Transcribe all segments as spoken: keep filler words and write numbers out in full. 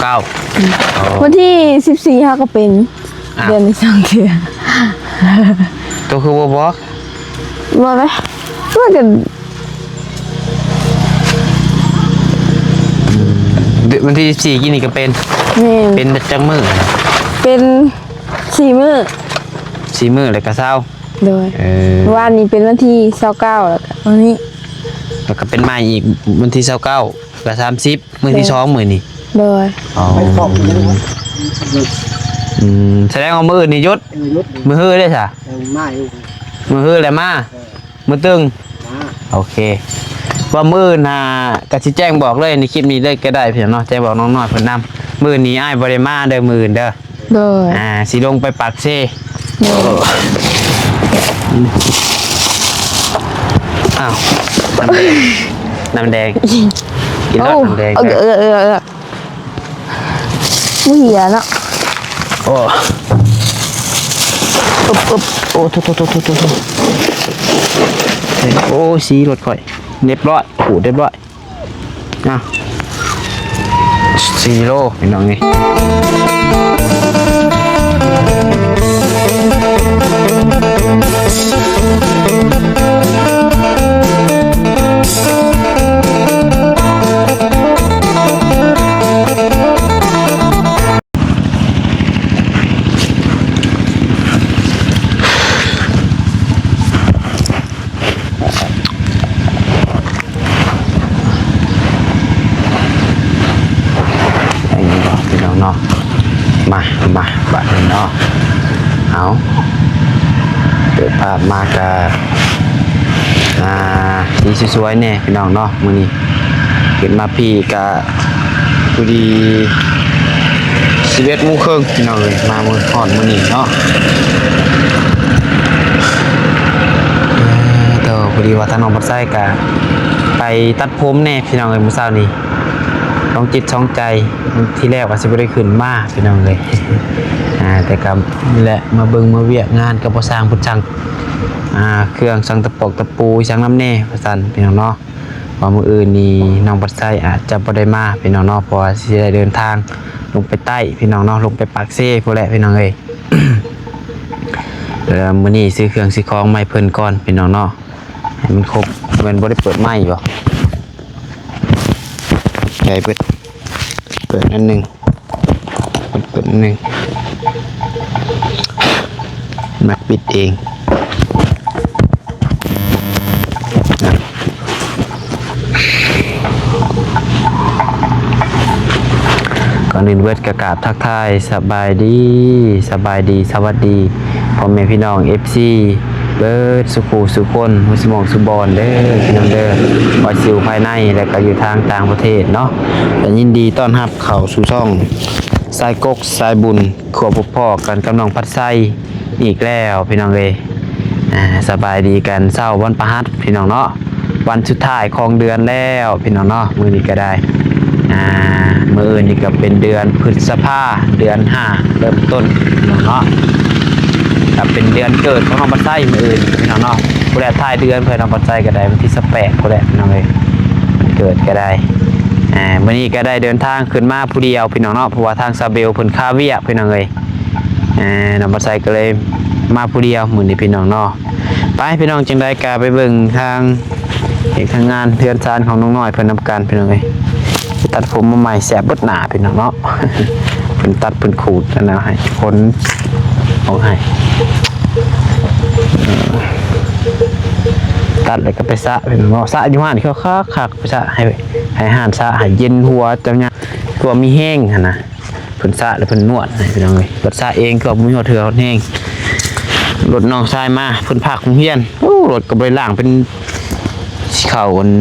เก้า วันที่สิบสี่เฮาก็เป็น อ้าว เดือนที่สองเทื่อ ตัวคือบ่บอก บ่ไหม มันก็ เดือน วันที่สิบสี่กี้นี่ก็เป็น แม่น เป็นจักมื้อ เป็นสี่มื้อ สี่มื้อแล้วก็เซา โดย เออ วานนี้เป็นวันที่ยี่สิบเก้า แล้วก็วันนี้ แล้วก็เป็นใหม่อีกวันที่ยี่สิบเก้า กับสามสิบ มื้อที่ โดย สองมื้อนี้ โดย อ๋อ ไปพร้อมกันเลย อืม แสดงว่ามื้ออื่นนี่หยุด เออ หยุด มื้อฮื้อเด้ซะ เออ มาอยู่ มื้อฮื้อแหละมา เออ มื้อตึง มา โอเค ว่ามื้ออื่นหา ก็สิแจ้งบอกเลยในคลิปนี้เลยก็ได้พี่น้องเนาะ แจ้งบอกน้องน้อยเพิ่นนำ มื้อนี้อ้ายบ่ได้มาเด้อ มื้ออื่นเด้อ โดย อ่า สิลงไปปากเซ โดย อ้าว น้ำแดง น้ำแดง กินแล้ว โอ้ น้ำแดง เออ เออ เออ เออ บ่เหี่ยเนาะ โอ้ อึบ อึบ โอ้ โถ โถ โถ โถ โถ โอ้ สีรถข่อย เรียบร้อย ขูดเรียบร้อย อ่ะ สี่โล พี่น้องนี่ อย่างนี้บ่พี่น้องเนาะ มา มา บัดนี้เนาะ เอา เปิดภาพมากะ อ่า สีสวยๆแน่พี่น้องเนาะ มื้อนี้ ขึ้นมาพี้กะ พอดี สิบเอ็ดโมงครึ่ง พี่น้องเอ้ย มามื้อ ฮอดมื้อนี้เนาะ เออ โต พอดีว่าทางน้องบัดไซกะ ไปตัดผมแน่ พี่น้องเอ้ย มื้อเช้านี้ สองจิตสองใจ ทีแรกว่าสิบ่ได้ขึ้นมา พี่น้องเอ้ย อ่า แต่กะนี่แหละ มาเบิ่งมาเวียกงานกับพ่อช่างพุทธัง อ่า เครื่องช่างตะปอกตะปูช่างนำแน่ ว่าซั่น พี่น้องเนาะ ว่ามื้ออื่นนี่น้องบัดไซอาจจะบ่ได้มาพี่น้องเนาะ เพราะว่าสิได้เดินทางลงไปใต้พี่น้องเนาะ ลงไปปากเซพู้นแหละพี่น้องเอ้ย แล้วมื้อนี้ซื้อเครื่องซื้อของมาให้เพิ่นก่อนพี่น้องเนาะ ให้มันครบ แม่นบ่ได้เปิดไม้บ่ ใหญ่เปิด เปิดอันหนึ่ง เปิดอันหนึ่ง มาปิดเอง ก่อนอื่นเบิดกะกราบทักทายสบายดี สบายดี สวัสดี พ่อแม่พี่น้อง เอฟซี เบิดสุขูสุคน มุสมองสุบอนเด้อ พี่น้องเด้อ ว่าสิอยู่ภายใน และก็อยู่ทางต่างประเทศเนาะ ก็ยินดีต้อนรับเข้าสู่ช่องสายกกสายบุญ ครัวพบพ้อกันกับน้องบัดไซอีกแล้วพี่น้องเอ้ย อ่า สบายดีกันเช้าวันพฤหัสพี่น้องเนาะ วันสุดท้ายของเดือนแล้วพี่น้องเนาะ มื้อนี้ก็ได้ อ่า มื้ออื่นนี่ก็เป็นเดือนพฤษภา เดือนห้า เริ่มต้นพี่น้องเนาะ ก็เป็นเดือนเกิดของน้องบัดไซมื้ออื่นพี่น้องเนาะ พู้นแหละท้ายเดือนเพิ่นน้องบัดไซก็ได้วันที่สิบแปดพู้นแหละพี่น้องเอ้ย เกิดก็ได้ อ่า มื้อนี้ก็ได้เดินทางขึ้นมาผู้เดียวพี่น้องเนาะ เพราะว่าทางสาวเบลเพิ่นคาเวียกพี่น้องเอ้ย อ่า น้องบัดไซก็เลยมาผู้เดียวมื้อนี้พี่น้องเนาะ ไปพี่น้อง จังใดก็ไปเบิ่งทางเอกทางงานเฮือนซานของน้องน้อยเพิ่นนำกันพี่น้องเอ้ย ตัดผมมาใหม่แสบเบิดหน้าพี่น้องเนาะ เพิ่นตัดเพิ่นขูดอันนั้นให้ ขนออกให้ เออ ตัดแล้วก็ไปสระพี่น้องเนาะ สระอยู่ห้านเขาคักๆ ไปสระให้ ให้ห้านสระให้เย็นหัวเจ้าหน้า ตัวมีแฮงหั่นนะ เพิ่นสระแล้วเพิ่นนวดให้พี่น้องเอ้ย เพิ่นสระเองก็บ่มีฮอดเทื่อฮอดแฮง รถน้องชายมา เพิ่นพากโรงเรียน โอ้ รถก็บ่ได้ล้างเป็น สิเข้าอัน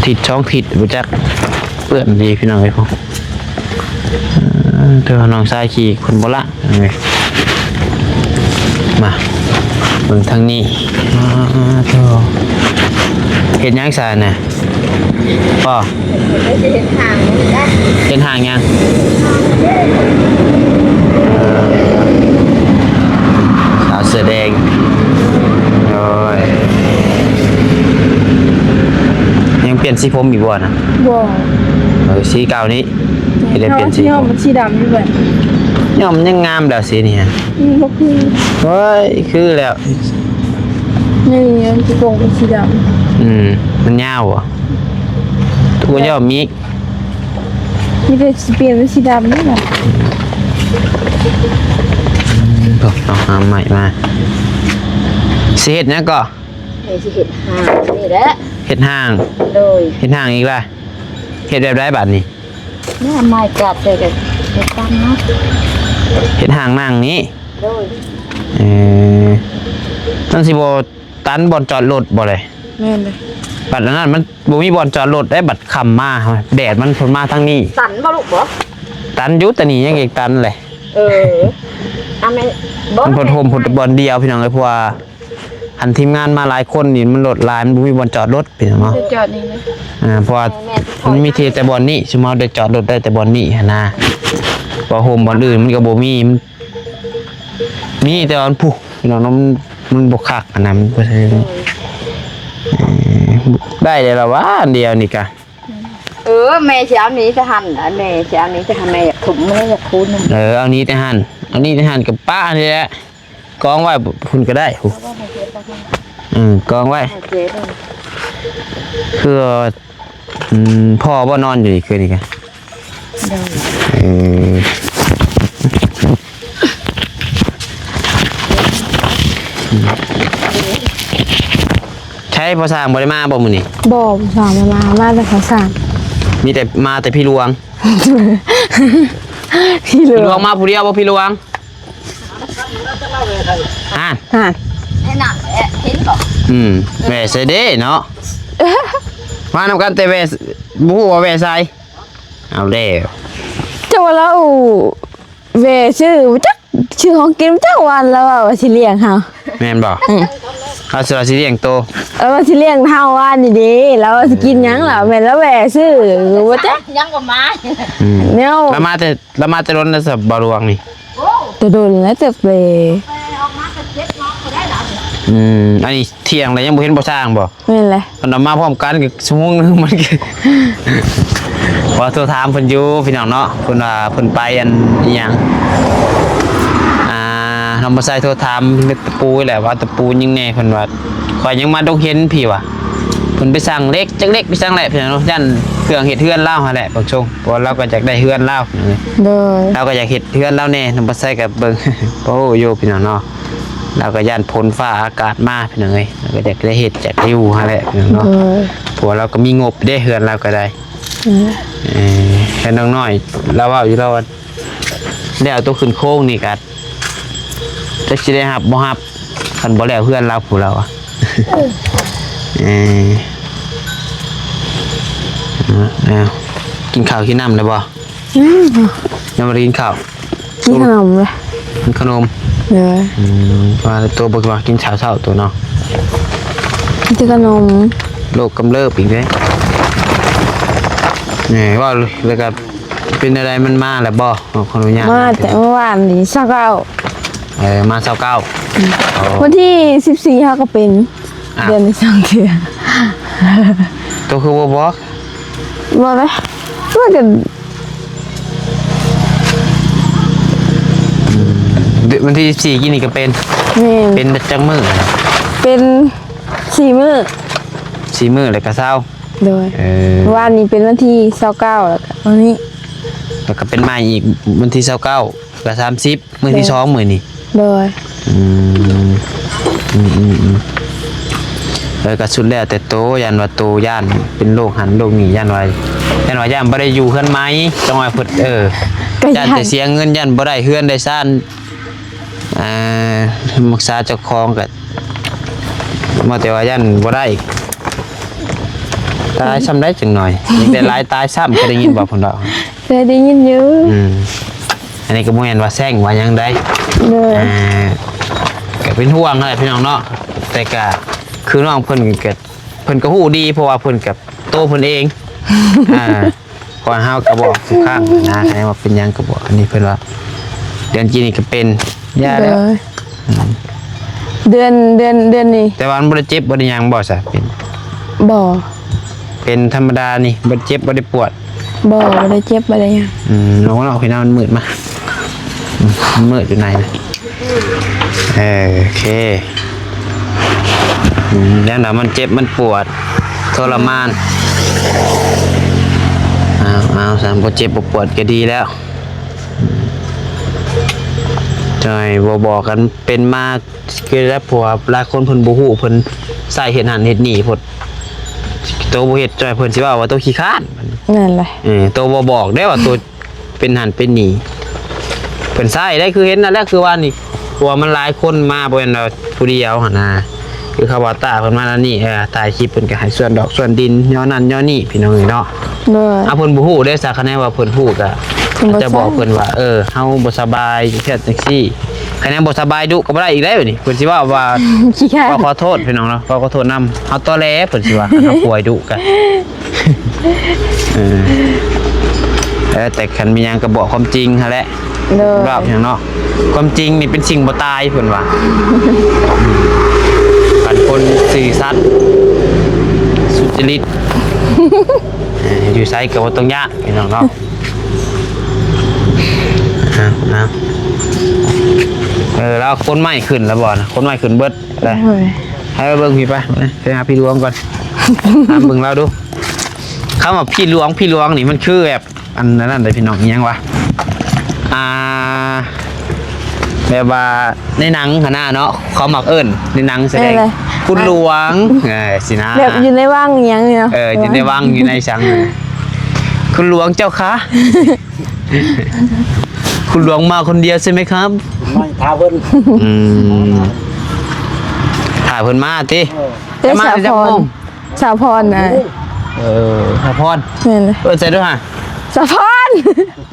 ทิศสองทิศบ่จัก เปื้อนดีพี่น้องเอ้ย เออ เทื่อน้องชายขี่เพิ่นบ่ละ เอ้ย มา เบิ่งทางนี้ อ่า โธ่ เฮ็ดหยังซะน่ะ ป้อ เห็นหาง เห็นหางหยัง เออ สาวเสื้อแดง โอ้ย ยัง ปลี่ยนสีผมอีกบ่นะ บ่ เออ สีเก่านี้ สิได้เปลี่ยนสี ที่ห้องมันสีดำอยู่เบิด เนี่ยมันยังงามแล้วสีนี่ฮะ อืม บ่คือ โอ้ย คือแล้ว นี่มันสิโป่งเป็นสีดำ อืม มันยาวบ่ ทุกคนยอมมี มีแต่สิเปลี่ยนเป็นสีดำนี่แหละ อืม เอาหาใหม่มา สิเฮ็ดหยังก่อ นี่สิเฮ็ดห้างนี่แหละ เฮ็ดห้าง โดย เฮ็ดห้างอีกล่ะ เฮ็ดแบบใดบัดนี้ เนี่ยไม้กัดใส่กันเฮ็ดตั้งเนาะ เฮ็ดห้างนั่งนี้ โดย เออ มันสิบ่ตันบ่อนจอดรถบ่เลย แม่นเลย บัดอันนั้นมันบ่มีบ่อนจอดรถได้ บัดค่ำมา แดดมันพ่นมาทางนี้ ตันบ่ลูกบ่ ตันอยู่ แต่นี่ยังอีกตันเลย เออ อ่ะแม่ บ่ มันพ่นโฮมพ่นบ่อนเดียวพี่น้องเอ้ย เพราะว่า คันทีมงานมาหลายคนนี่มันรถหลาย มันบ่มีบ่อนจอดรถพี่น้องเนาะ จะจอดนี่นะ อ่า เพราะว่า แม่ มันมีที่แต่บ่อนนี้ สมมุติเราได้จอดรถได้แต่บ่อนนี้หั้นนะ เพราะโฮมบ่อนอื่นมันก็บ่มี มันมีแต่บ่อนพุ้นพี่น้องเนาะ มัน มันบ่คักหั้นนะ มันบ่ใช่ เออ เอ่อ ได้แล้วล่ะวะ อันเดียวนี่กะ เออ แม่สิเอานี้จะหั่น แม่สิเอานี้จะหั่น แม่อยากทุ่ม แม่อยากคูณนะ เออ เอานี้แต่หั่น เอานี้แต่หั่นกับป้านี่แหละ กองไว้พุ้นก็ได้พุ้น เอาไว้ให้เจ๊ไปให้ อืม กองไว้ ให้เจ๊ไป เพื่อ อืม พ่อบ่นอนอยู่นี่คืนนี้กะ ได้ เออ ใช่ พ่อสร้างบ่ได้มาบ่มื้อนี้ บ่ พ่อสร้างบ่มา มาแต่พ่อสร้าง มีแต่ มาแต่พี่หลวง พี่หลวง พี่หลวงมาผู้เดียวบ่พี่หลวง ฮะ ฮะ ให้หนักแหละ เห็นบ่ อืม แหว่ใส่เด้เนาะ มานำกันแต่แหว่ บ่ฮู้ว่าแหว่ใส่ เอาแล้ว เจ้าว่าเราแหว่ซื้อ จักซื้อของกิน จักวันแล้วว่า ว่าสิเลี้ยงเฮา แม่นบ่ อืม เอาสิว่าสิเลี้ยงโต เออ ว่าสิเลี้ยงเฮาว่านี่เด้ แล้วว่าสิกินหยังล่ะ แม่นแล้วแหว่ซื้อ ว่าจัก ยังบ่มา อืม แนว แล้วมาแต่ แล้วมาแต่ดนแล้วสะบ่าวหลวงนี่ โอ้ แต่ดนแล้วแต่เป อืม อันนี้เที่ยงแล้วยังบ่เห็นพ่อสร้างบ่ แม่นแหละ เพิ่นเอามาพร้อมกันก็ชั่วโมงหนึ่งมันก็ ว่าโทรถามเพิ่นอยู่พี่น้องเนาะ เพิ่นว่าเพิ่นไปอันอิหยัง อ่า น้องบ่ใส่โทรถามเรื่องตะปูแหละ ว่าตะปูยังแน่ เพิ่นว่า ข้อยยังมาดกเห็นพี่ว่ะ เพิ่นไปสั่งเหล็ก จักเหล็กไปสั่งแหละพี่น้องเนาะ ย่านเครื่องเฮ็ดเฮือนลาวหั่นแหละ บางช่วง เพราะว่าลาวก็อยากได้เฮือนลาว โดย ลาวก็อยากเฮ็ดเฮือนลาวแน่ น้องบ่ใส่ก็เบิ่ง โอ้ อยู่พี่น้องเนาะ ลาวก็ย่านฝนฟ้าอากาศมาพี่น้องเอ้ย ลาวก็อยากได้เฮ็ดอยากได้อยู่หั่นแหละพี่น้องเนาะ โดย เพราะว่าลาวก็มีงบเด้ เฮือนลาวก็ได้ อืม เออ แต่น้องน้อยลาวเว้าอยู่ลาวว่า แล้วตัวขึ้นโค้งนี่ก็ จักสิได้รับบ่รับ คันบ่แล้วเฮือนลาวพู้นลาวอะ เออ เออ กินข้าวกินน้ำแล้วบ่ อืม ยังบ่ได้กินข้าว กินขนมเลย กินขนม เด้อ อืม ว่าตัวบ่ว่ากินเช้าๆตัวเนาะ กินขนม โรคกำเริบอีกเด้ นี่ว่าแล้วก็ เป็นอะไรมันมาแล้วบ่ ขออนุญาต มาแต่เมื่อวานนี้ ซาวเก้า เออ มาซาวเก้า อืม อ๋อ วันที่สิบสี่เฮาก็เป็น อ่ะ เดือนที่สองเทื่อ ตัวคือบ่บอก บ่เลย ว่ากัน อืม เดือน วันที่สิบสี่กินนี่ก็เป็น แม่น เป็นจักมื้อ เป็นสี่มื้อ สี่มื้อแล้วก็เซา โดย เออ เมื่อวานนี้เป็นวันที่ซาวเก้า แล้วก็วันนี้ แล้วก็เป็นใหม่อีกวันที่ซาวเก้า ก็สามสิบ มื้อที่ โดย สองมื้อนี้ โดย อืม อืม อืม อืม เออ ก็สุดแล้วแต่โต ย่านว่าโตย่านเป็นโรคหั้นโรคนี้ ย่านว่า ย่านว่าย่านบ่ได้อยู่เฮือนใหม่ จังว่าเพิ่น เออ ก็ย่าน ย่านแต่เสียเงิน ย่านบ่ได้เฮือนได้ซาน อ่า รักษาเจ้าของก็ ว่าแต่ว่าย่านบ่ได้ ตายซ้ำได้จังหน่อย ยังแต่หลายตายซ้ำ เคยได้ยินบ่เพิ่นว่า เคยได้ยินอยู่ อืม อันนี้ก็บ่แม่นว่าแซงว่าหยังใด โดย อ่า ก็เป็นห่วงนั่นแหละพี่น้องเนาะ แต่ก็คือน้องเพิ่นก็ เพิ่นก็ฮู้ดี เพราะว่าเพิ่นก็โตเพิ่นเอง อ่า ก่อนเฮาก็บอกทุกครั้งนะ ให้ว่าเป็นหยังก็บอก อันนี้เพิ่นว่า เดือนกินนี่ก็เป็น ยาแล้ว โดย อืม เดือน เดือน เดือนนี้ แต่ว่ามันบ่ได้เจ็บบ่ได้หยังบ่ซะ เป็น บ่ เป็นธรรมดานี่ บ่เจ็บบ่ได้ปวด บ่ บ่ได้เจ็บบ่ได้หยัง อืม ลงมาออกพี่น้อง มันมืดมา อืม มันมืดอยู่ในนะ เออ โอเค อืม แล้วนะ มันเจ็บมันปวด ทรมาน เอา เอา ซะ บ่เจ็บบ่ปวดก็ดีแล้ว จอยบ่บอกกันเป็นมา คือแล้วผัวหลายคนเพิ่นบ่ฮู้ เพิ่นใส่เฮ็ดหั้นเฮ็ดนี่พุ้น โตบ่เฮ็ดจอยเพิ่นสิว่าว่าโตขี้คร้าน นั่นแหละ เออ โตบ่บอกได้ว่าโตเป็นหั้นเป็นนี่ เพิ่นใส่ได้คือเห็นนั่นแหละ คือว่านี่ ผัวมันหลายคนมา บ่แม่นว่าผู้เดียวหั้นนะ คือเขาว่าตาเพิ่นมานั่นนี่ เออ ถ่ายคลิปเพิ่นก็ให้ส่วนดอกส่วนดิน ย่อนั่นย่อนี่ พี่น้องเอ้ยเนาะ โดย อ่ะ เพิ่นบ่ฮู้เด้ซะ คะแนนว่าเพิ่นฮู้ก็ เพิ่นบ่ จะบอก ใส่ เพิ่นว่า เออ เฮาบ่สบายจังซี่จังซี่ คะแนนบ่สบายดุก็บ่ได้อีกแล้วนี่ เพิ่นสิว่าว่า ขี้คร้าน ขอ ขอโทษพี่น้องเนาะ ขอ ขอโทษนำ เฮาตอแหล เพิ่นสิว่า คันเฮาป่วยดุก็ เออ เออ แต่คันมีหยังก็บอกความจริงหั้นแหละ โดย ว่าหยังเนาะ ความจริงนี่เป็นสิ่งบ่ตายเพิ่นว่า คันคนซื่อสัตย์สุจริต เออ อยู่ไสก็บ่ต้องย้านพี่น้องเนาะ เอา เอา เออ แล้วคนใหม่ขึ้นแล้วบ่นะ คนใหม่ขึ้นเบิดเลย โอ้ย ให้ไปเบิ่งพี่ไป ไปหาพี่หลวงก่อน ถามเบิ่งลาวดู คำว่าพี่หลวง พี่หลวงนี่มันคือแบบ อันนั้นเด้อพี่น้อง อิหยังวะ อ่า แบบว่าในหนังหั้นนะเนาะ เขามักเอิ้นในหนังแสดง เออ คุณหลวง เออ สินะ แบบอยู่ในวังอิหยังนี่เนาะ เออ อยู่ในวัง อยู่ในสัง คุณหลวงเจ้าคะ คุณหลวงมาคนเดียวใช่ไหมครับ ไม่ ถามเพิ่น อืม ถามเพิ่นมาติ เออ แต่มา แต่สาวพร จักโมง สาวพรนะ เออ สาวพร นั่นแหละ เออ ใส่ด้วยฮะ สาวพร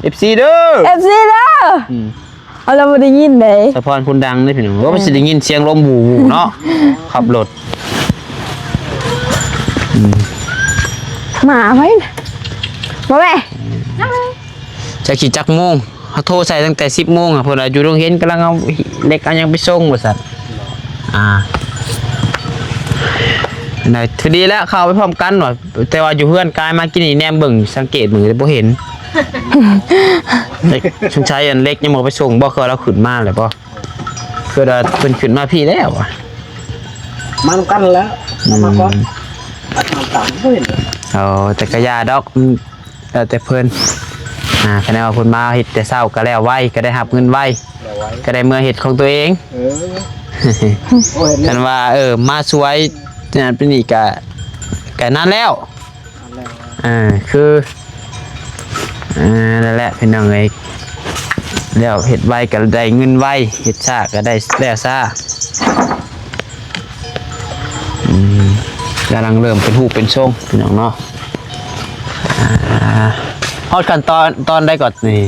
เอฟซี เด้อ เอฟซี เด้อ อืม เอา เราบ่ได้ยินเด้ สาวพรคนดังเด้อพี่น้อง ว่ามันสิได้ยินเสียงลมบู่ๆเนาะ ขับรถ อืม หมาไว้นะ มาแม่ จะขี่จักโมง เขาโทรใส่ตั้งแต่สิบโมงอะ เพิ่นว่าอยู่โรงเรียนกำลังเอาเหล็กเอาหยังไปส่งว่าซั่น อ่า อันใดถือดีแล้ว เข้าไปพร้อมกันว่ะ แต่ว่าอยู่เฮือนกายมากินนี่แนมเบิ่ง สังเกตเบิ่งบ่เห็น สงสัยอันเหล็กยังบ่ไปส่งบ่ คือเราขึ้นมาแล้วบ่ คือว่าเพิ่นขึ้นมาพี้แล้วอะ มานำกันแล้ว อืม มาก่อน มาตามเพิ่น อ๋อ แต่ก็อย่าดอก อืม แล้วแต่เพิ่น อ่า คะแนนว่าเพิ่นมาเฮ็ดแต่เช้าก็แล้วไว ก็ได้รับเงินไว แล้วไว ก็ได้เมือเฮ็ดของตัวเอง เออ โอ้ย คันว่า เออ มาสวย นั่นเป็นนี่ก็ ก็นั่นแล้ว นั่นแหละ อ่า คือ อ่า นั่นแหละพี่น้องเอ้ย แล้วเฮ็ดไวก็ได้เงินไว เฮ็ดช้าก็ได้แล้วช้า อืม กำลังเริ่มเป็นรูปเป็นทรงพี่น้องเนาะ อ่า ฮอดขั้นตอน ตอนใดก่อนนี่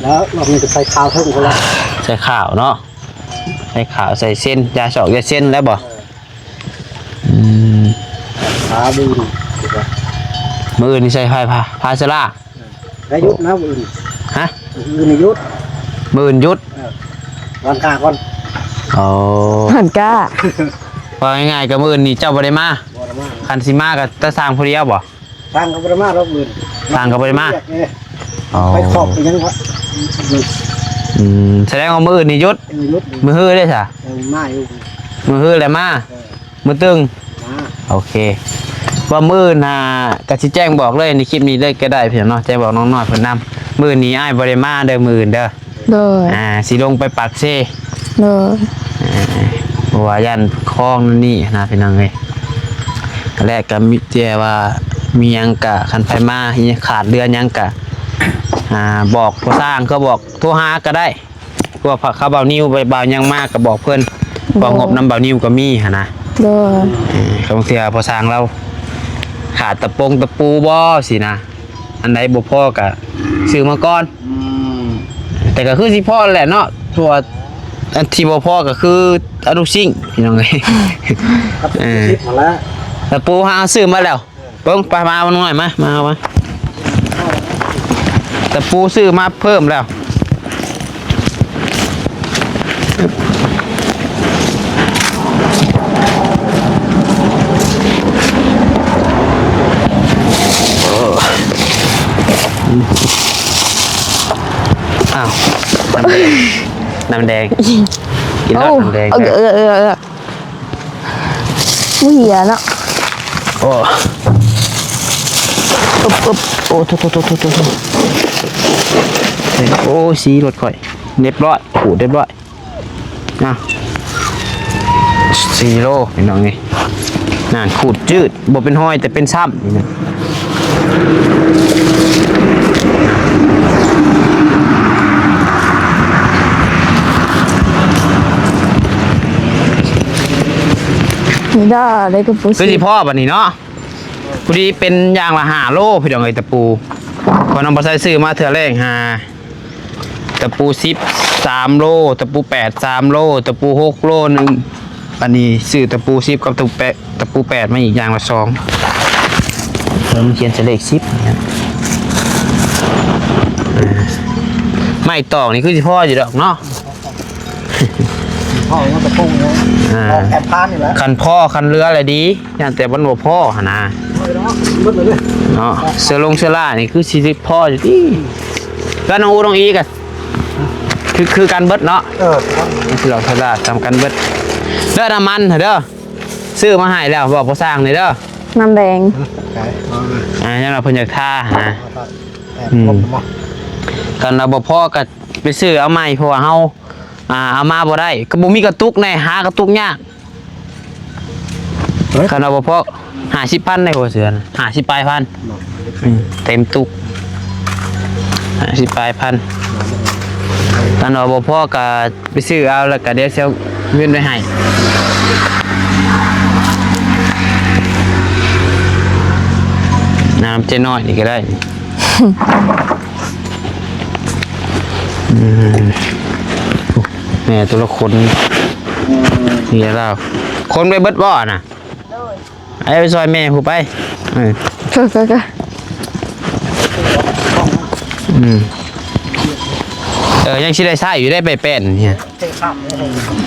แล้วเรามีแต่ใส่ขาวเท่านั้นแหละ ใส่ขาวเนาะ ใส่ขาว ใส่เส้น ยาสอกยาเส้นแล้วบ่ อืม ขาดี มื้ออื่นนี่ใส่ผ้า ผ้า ผ้าเชอร่า ได้หยุดนะมื้ออื่น ฮะ มื้ออื่นนี่หยุด มื้ออื่นหยุด เออ วันกาก่อน อ๋อ วันกา ว่าง่ายๆ ก็มื้ออื่นนี่เจ้าบ่ได้มา บ่ได้มา คันสิมาก็แต่สร้างผู้เดียวบ่ สร้างก็บ่ได้มาดอกมื้ออื่น สร้างก็บ่ได้มา เวียกเด้ อ๋อ ไปขอบไปหยังวะ อืม แสดงว่ามื้ออื่นนี่หยุด เออ หยุด มื้อฮื้อเด้ซะ เออ มาอยู่ มื้อฮื้อแหละมา เออ มื้อตึง มา โอเค ว่ามื้ออื่นน่ะ ก็สิแจ้งบอกเลยในคลิปนี้เลยก็ได้พี่น้องเนาะ แจ้งบอกน้องน้อยเพิ่นนำ มื้อนี้อ้ายบ่ได้มาเด้อ มื้ออื่นเด้อ โดย อ่า สิลงไปปากเซ โดย อ่า เพราะว่าย่านคลองนั่นนี่นะพี่น้องเอ้ย และก็มีแต่ว่ามีหยังก็ คันไผมา อิหยังขาดเรือหยังก็ อ่า บอกพ่อสร้าง ก็บอกโทรหาก็ได้ พวกเขาบ่าวนิวบ่าวหยังมาก็บอกเพิ่น โดย พวกงบนำบ่าวนิวก็มีหั้นนะ โดย เออ บางเทื่อพ่อสร้างเราขาดตะปงตะปูบ่สินะ อันใดบ่พอก็ซื้อมาก่อน อืม แต่ก็คือสิพอแหละเนาะ เพราะว่าอันที่บ่พอก็คืออนุสิงค์พี่น้องเอ้ย ครับ เออ สิบหมดแล้ว ตะปูหาซื้อมาแล้ว เบิ่ง ไป มาเอาหน่อย มา มาเอามา ตะปูซื้อมาเพิ่มแล้ว อ้าว น้ำแดง น้ำแดง กินแล้ว โอ้ น้ำแดง เออ เออ เออ เออ บ่เหี่ยเนาะ โอ้ อึบ อึบ โอ้ โถ โถ โถ โถ โถ โอ้ สีรถข่อย เรียบร้อย ขูดเรียบร้อย อ่ะ สี่โล พี่น้องนี่ นั่น ขูดจืด บ่เป็นห้อย แต่เป็นซ้ำนี่นะ นี่ได้ ได้กระปุก คือสิพ่อบัดนี้เนาะ พอดีเป็นอย่างละห้าโล พี่น้องเอ้ย ตะปู พอน้องบ่ใส่ซื้อมาเทื่อแรกหา ตะปูสิบ สามโล ตะปูแปด สามโล ตะปูหกโลหนึ่ง อันนี้ซื้อตะปูสิบกับตะปูแปด ตะปูแปดมาอีกอย่างละสอง เออ มันเขียนใส่เลขสิบเนี่ย อ่า ไม้ตอกนี่คือสิพ่ออยู่ดอกเนาะ พ่อมันตะปูเนาะ อ่า ออกแอบพานนี่แหละ คันพ่อคันเรืออะไรดี ย่านแต่มันบ่พ่อหั่นนะ เอาเลยเนาะ เบิดเลยเด้อ เนาะ เสื้อลงเสื้อล่านี่คือสิพ่ออยู่ติ แล้วน้องอูน้องอีกอะ คือ คือกันเบิดเนาะ เออ คือเราสลาดทำกันเบิด เด้อ น้ำมันเด้อ ซื้อมาให้แล้ว บอกพ่อสร้างเลยเด้อ น้ำแดง ขาย เอาเลย อ่า ยังเราเพิ่นอยากทานะ เอาทา แอบ อืม ครบหมด กันเราบ่พอก็ไปซื้อเอาใหม่ เพราะว่าเฮา อ่า เอามาบ่ได้ ก็บ่มีกระตุกแน่ หากระตุกยาก เฮ้ย คันเอาบ่พอ ห้าสิบพันได้หัวเสือนะ ห้าสิบปลายพัน อืม เต็มตุก ห้าสิบปลายพัน คันเอาบ่พอก็ไปซื้อเอา แล้วก็เดี๋ยวเสียเงินไปให้ น้ำเจ๊น้อยนี่ก็ได้ อืม แม่แต่ละคน นี่แล้ว คนไปเบิดบ่อน่ะ ไอ้ไปซอยแม่ผู้ไป เออ ก็ ก็ ก็ อืม เออ ยังสิได้ใช้อยู่ได้ไปแป้นเนี่ย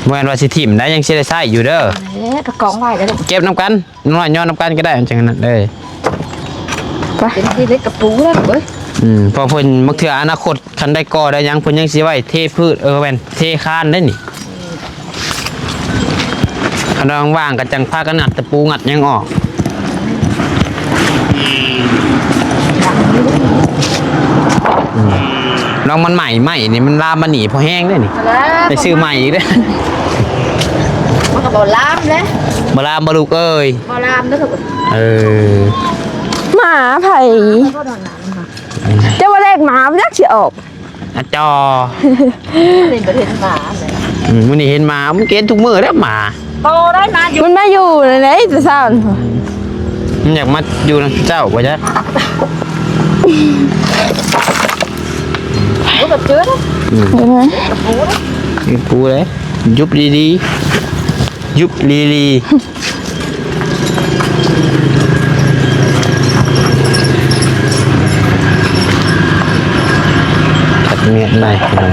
แม่นว่าสิถิ่มได้ ยังสิได้ใช้อยู่เด้อ เอ๊ะ ก็กองไว้แล้ว เก็บนำกัน น้อยย้อนนำกันก็ได้ จังนั้น เอ้ย ไป เป็นที่เล็กกระปูแล้วเว้ย อืม เพราะเพิ่นบางเทื่ออนาคต คันได้ก่อได้หยัง เพิ่นยังสิไว้เทพื้น เออ แม่น เทคานได้นี่ คันว่างๆ ก็จังพากันงัดตะปูงัดหยังออก อืม ลองมันใหม่ ใหม่นี่ มันลามมาหนีพอแห้งได้นี่ แล้ว ได้ซื้อใหม่อีกเด้อ มันก็บ่ลามเลย บ่ลามบ่ลูกเอ้ย บ่ลามเด้อลูก เออ หมาไผ เจ้าว่าเลขหมามันจักสิออก อะจอ นี่บ่เห็นหมาเลย อืม มื้อนี้เห็นหมา มันเห็นทุกมื้อแล้วหมา โตได้มาอยู่ มันมาอยู่ในไหนแต่เช้านี่ มันอยากมาอยู่นำเจ้าบ่จ๊ะ โอ้ กับเจือนะ อืม เห็นไหม กับปูนะ มีปูเลย ยุบดีๆ ยุบลีลี จัดเมียนใหม่พี่น้อง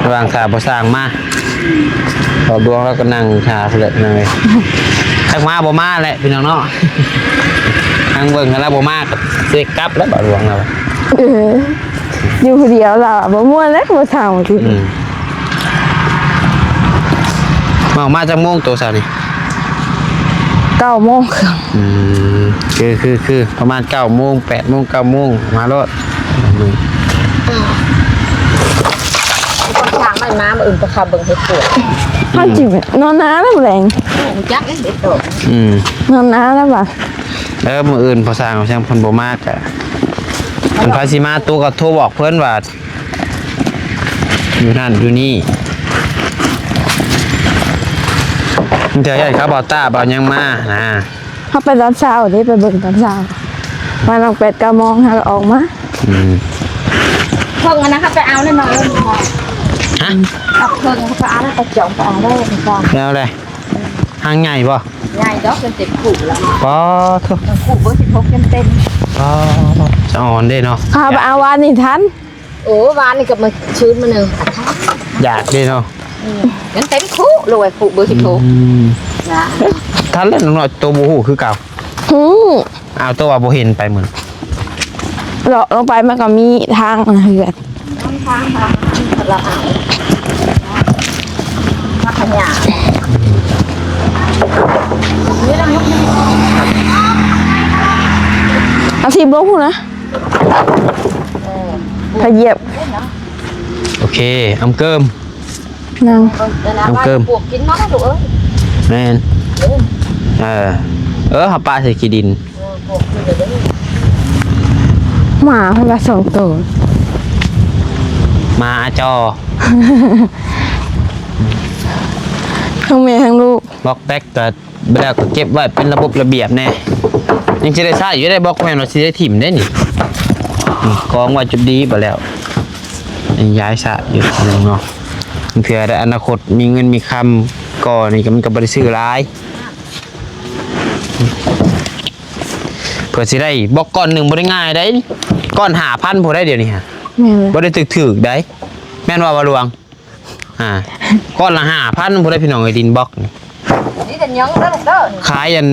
ระหว่างขาบ่สร้างมา พอดวงแล้วก็นั่งขาเพื่อนนั่งเลย ทักมาบ่มาแหละพี่น้องเนาะ นั่งเบิ่งกันแล้วบ่มาก็เสกกลับแล้วบ่ดวงเรา เออ อยู่ผู้เดียวเราอะบ่ม่วนแล้วบ่เฒ่าที อืม มา มาจากโมงโตเช้านี่ เก้าโมงครึ่ง อืม คือ คือ คือ ประมาณเก้าโมง แปดโมง เก้าโมง มาโลด คนทางไม่มา มื้ออื่นก็ขับเบิ่งเฮ็ดปวก เฮาจินอนนาแล้วแลง โอ้ จักเฮ็ดดอก อืม นอนนาแล้วว่ะ เออ มื้ออื่นพอสร้างเอาช่างเพิ่นบ่มากอะ เพิ่นพาสิมา ตัวก็โทรบอกเพิ่นว่า อยู่นั่นอยู่นี่ เดี๋ยวใหญ่เขาบอกตาบอกยังมานะ เฮาไปตอนเช้าเด้ ไปเบิ่งตอนเช้า มาตั้งแปดเก้าโมงเฮาก็ออกมา อืม เพิ่งอันนั้นเขาไปเอาแน่นอนเลย ฮะ เอาเพิ่งเขาไปเอาแล้ว ไปจ่องไปเอาได้ไม่ต้อง แล้วอะไร หางใหญ่บ่ ใหญ่ดอก จนเต็มคุแล้ว ปอโถ่ มันคุเบอร์สิบหกเต็มเต็ม ปอ จะอ่อนเด้เนาะ เขาไปเอาวานนี่ทัน โอ้ วานนี่ก็มาชื้นมาหนึ่ง อยากเด้เนาะ อืม ยังเต็มคุเลย คุเบอร์สิบหก อืม นะ ทันแล้วน้องน้อย ตัวบ่ฮู้คือเก่า ฮู้ อ้าว ตัวว่าบ่เห็นไปมื้อ เลาะลงไปมันก็มีทางเฮือน ทางทางทางละอ่างพักขยะ เอาสิบลงพู้นนะ เออ ขยับ โอเค อำเกิม นั่ง เออ น้ำเกิม ปวกกินมาแล้วลูกเอ้ย แม่น เออ เออ เออ เฮาปะใส่ขี้ดิน เออ ปวกกินเลยเด้อ หมาเพิ่นว่าสองตัว หมาจอ ทั้งแม่ทั้งลูก บล็อกแบกก็ บ่ได้ก็เก็บไว้เป็นระบบระเบียบแน่ ยังสิได้ใช้อยู่ได้ บล็อก แม่นว่าสิได้ถิ่มได้นี่ อืม กองไว้จุดดีบ่แล้ว ยังย้ายซะอยู่เนาะ เผื่ออนาคตมีเงินมีคำก่อนี่ก็มันก็บ่ได้ซื้อหลาย เผื่อสิได้บล็อกก้อนหนึ่งบ่ได้ง่ายได้ ก้อนห้าพันพุ้นได้เดี๋ยวนี้ฮะ แม่นเลย บ่ได้ถูกๆได้ แม่นว่าบ่หลวง อ่า ก้อนละห้าพันพุ้นได้พี่น้องเอ้ย ดินบล็อกนี่ นี่แต่ยังเด้อลูกเด้อ ขายอัน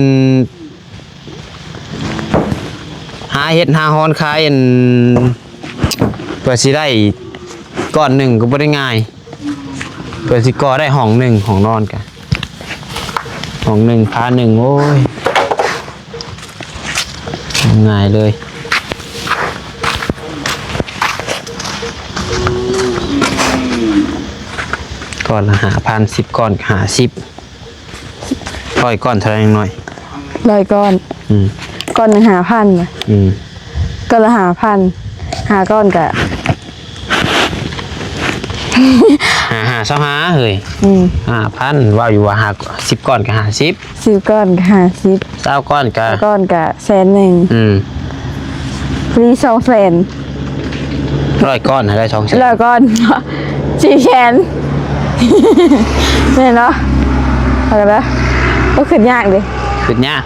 หาเฮ็ดหาฮอนขายอัน เพื่อสิได้ก้อนหนึ่งก็บ่ได้ง่าย เพื่อสิก่อได้ห้องหนึ่ง ห้องนอนกะ ห้องหนึ่ง คาหนึ่ง โอ้ย ง่ายเลย ก้อนละห้าพัน สิบก้อนก็ห้าสิบ ร้อยก้อนเท่าไหร่น้อย ร้อยก้อน อืม ก้อนหนึ่งห้าพันนะ อืม ก้อนละห้าพัน ห้าก้อนกะ ห้าห้าซาวห้า เฮ้ย อืม ห้าพัน ว่าอยู่ว่าห้า สิบก้อนก็ห้าสิบ สิบก้อนก็ห้าสิบ ซาวก้อนก็ ซาวก้อนก็แสนหนึ่ง อืม มีสองแสน ร้อยก้อนหาได้สองแสน ร้อยก้อน สี่แสน แม่นเนาะ เอาละ ก็ขึ้นยากดิ ขึ้นยาก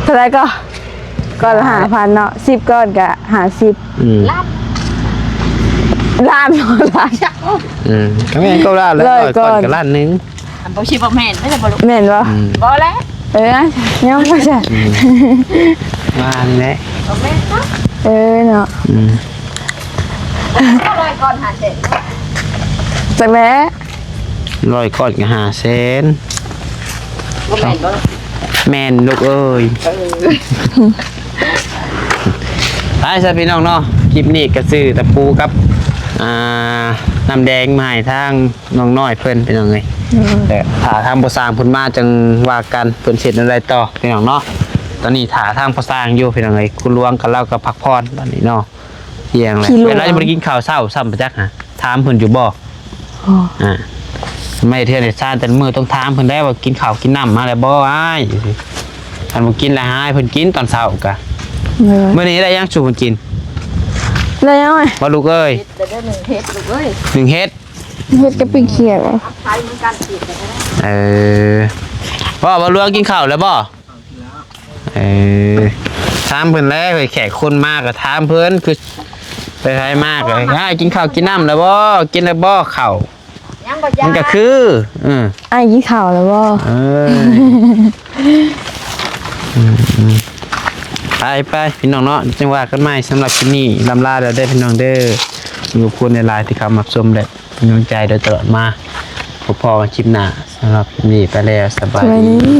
เท่าไหร่ก็ ก้อนละห้าพันเนาะ สิบก้อนก็ห้าสิบ อืม ล้าน ล้าน อืม ก็แม่นก็ล้านแล้ว ร้อยก้อน ร้อยก้อนก็ล้านหนึ่ง อันบ่ใช่บ่แม่น ไม่ใช่บ่ลูก แม่นบ่ อืม บ่แล้ว เออ ยังบ่ใช่ อืม ว่านี่แหละ บ่แม่นเนาะ เออเนาะ อืม ร้อยก้อนห้าแสน จักแหละ ร้อยก้อนก็ห้าแสน บ่แม่นบ่ แม่นลูกเอ้ย เออ ไปซะพี่น้องเนาะ คลิปนี้ก็ซื้อตะปูกับ อ่า น้ำแดงมาให้ทางน้องน้อยเพิ่นพี่น้องเอ้ย อืม แต่ถ้าทางพ่อสร้างเพิ่นมาจังว่ากัน เพิ่นสิเฮ็ดแนวใดต่อพี่น้องเนาะ ตอนนี้ถ้าทางพ่อสร้างอยู่พี่น้องเอ้ย คุณหลวงกับเราก็พักผ่อนตอนนี้เนาะ เที่ยงแล้ว ขี้หลวง เวลาจะบ่ได้กินข้าวเช้าซ้ำไปจักหา ถามเพิ่นอยู่บ่ อ๋อ อ่า ไม่เทื่อในชาติแต่มื้อต้องถามเพิ่นได้ว่ากินข้าวกินน้ำมาแล้วบ่อ้าย คันบ่กินแล้วหาให้เพิ่นกินตอนเช้ากะ เออ มื้อนี้ได้หยังสู่เพิ่นกิน ได้หยังไง บ่ลูกเอ้ย เฮ็ดแต่ได้หนึ่งเฮ็ดลูกเอ้ย หนึ่งเฮ็ด เฮ็ดกับปิ้งเขียด ไทยเหมือนกันสิแต่ก็ได้ เออ บ่ บ่หลวงกินข้าวแล้วบ่ เออ ถามเพิ่นแล้ว เฮ้ย แขกคนมาก็ถามเพิ่น คือไปไผมาก็ อ้าย กินข้าวกินน้ำแล้วบ่ กินแล้วบ่ข้าว ยังบ่ มันก็ จ้า คือ เออ อ้าย กินข้าวแล้วบ่ เออ อืม อืม ไป ไป พี่น้องเนาะ จังว่ากันใหม่ สำหรับคลิปนี้ ล่ำลาแล้วเด้อพี่น้องเด้อ ขอบคุณหลายๆที่เข้ามารับชมและเป็นกำลังใจโดยตลอดมา พบกันคลิปหน้า สำหรับคลิปนี้ไปแล้ว สบาย สบายดี ดี